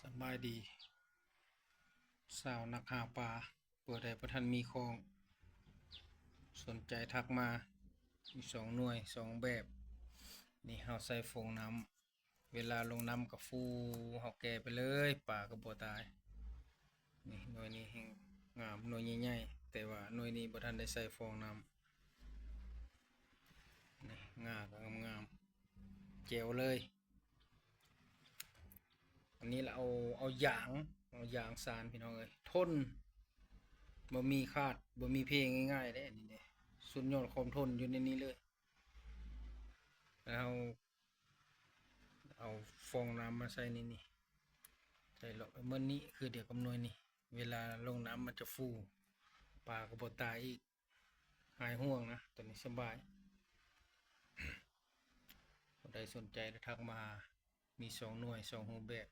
ສະບາຍດີ ຊາວນັກຫາປາ ຜູ້ໃດບໍ່ທັນມີຂອງ ສົນໃຈທັກມາ ມີສອງໜ່ວຍ ສອງແບບ. ນີ້ເຮົາໃສ່ຟອງນ້ຳ ເວລາລົງນ້ຳກໍຟູ ເຮົາແກ່ໄປເລີຍ ປາກໍບໍ່ຕາຍ. ນີ້ໜ່ວຍນີ້ແຮງງາມ ໜ່ວຍໃຫຍ່ໆ ແຕ່ວ່າໜ່ວຍນີ້ບໍ່ທັນໄດ້ໃສ່ຟອງນ້ຳ. ນີ້ງາກໍງາມໆ ແຈວເລີຍ. ອັນນີ້ລະເອົາ ເອົາຢາງ ເອົາຢາງສານ ພີ່ນ້ອງເອີຍ ທົນ ບໍ່ມີຂາດ ບໍ່ມີເພ ງ່າຍໆເດ້ ອັນນີ້ເດ້ ສຸດຍອດຄວາມທົນຢູ່ໃນນີ້ເລີຍ. ແລ້ວເຮົາເອົາຟອງນ້ຳມາໃສ່ໃນນີ້ ໃສ່ເລາະໄປໝົດນີ້ ຄືດຽວກັບໜ່ວຍນີ້ ເວລາລົງນ້ຳມັນຈະຟູ ປາກໍບໍ່ຕາຍອີກ ຫາຍຫ່ວງນະ ໂຕນີ້ສະບາຍ. ຜູ້ໃດສົນໃຈກະທັກມາຫາ ມີສອງໜ່ວຍ ສອງຮູບແບບ.